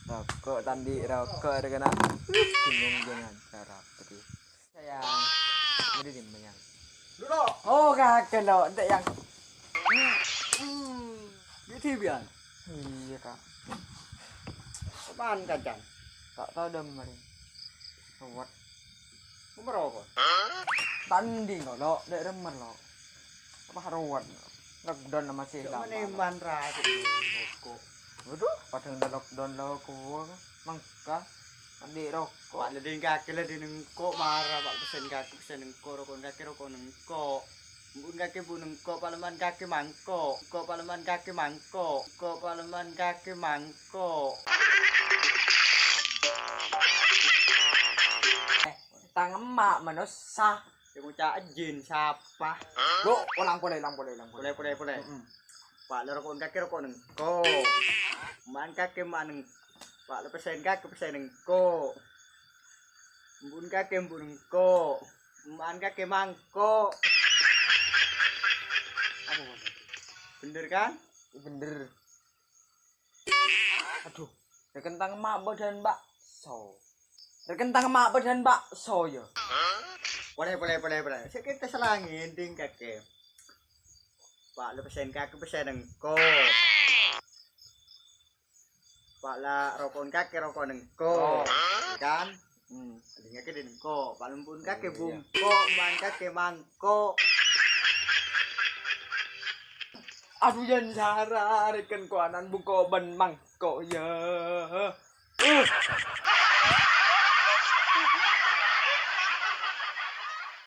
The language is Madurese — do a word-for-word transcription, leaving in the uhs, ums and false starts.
Roko' ta' andi' roko' rè kana'. Bingung jhâ' nganca roko' dhi. Sayang. Bâdâ dimma, Yang? Dulu. Oh, kakè lo, entek, Yang. Hmm. Gitu, Bian. Iyâ, Kak. Apaan, Kacan? Ta' tao dâ' marè. Ruwet. Umur apa? Tanding lo, lo, dek remer lo. Apa ruwet? Lockdown masih lama. Mana iman rasa rokok? Waduh, padahal lockdown lo kuwa mangka andi' rokok. Pak leding kakè leding nengko marah, Pak pesen kakè pesen nengko, rokok kakè rokok nengko. Bun kakè bun nengko, paleman kakè mangko. Ko paleman kakè mangko. Ko paleman kakè mangko. Eh, tang emma' manossa. Sè ngoca' ejjin sapa? Lo, ulang polè, ulang polè, ulang polè. Polè, polè, polè. Mm-mm. Pak, lo rokok kakè rokok nengko. Man kakè man neng-, Pak, lo pesen kakè pesen nengko. Embun kakè embun nengko. Man kakè mangko. Apa, Pak? Bener kan? Bener. Aduh, rè kentang ma' bâdân bakso. Rè kentang ma' bâdân bakso, ya. Polè, polè, polè, polè. Sè kita salah ngending kakè. Pak, lo pesen kakè pesen nengko. Pak, la rokok kakè rokok nengko. Oh. Ya kan? Hmm. Leding kakè leding nengko. Pak, lo embun kakè bungko, man kakè mangko. Aduh, yan sara, reken koanan buko ban mangko, ya. Uh.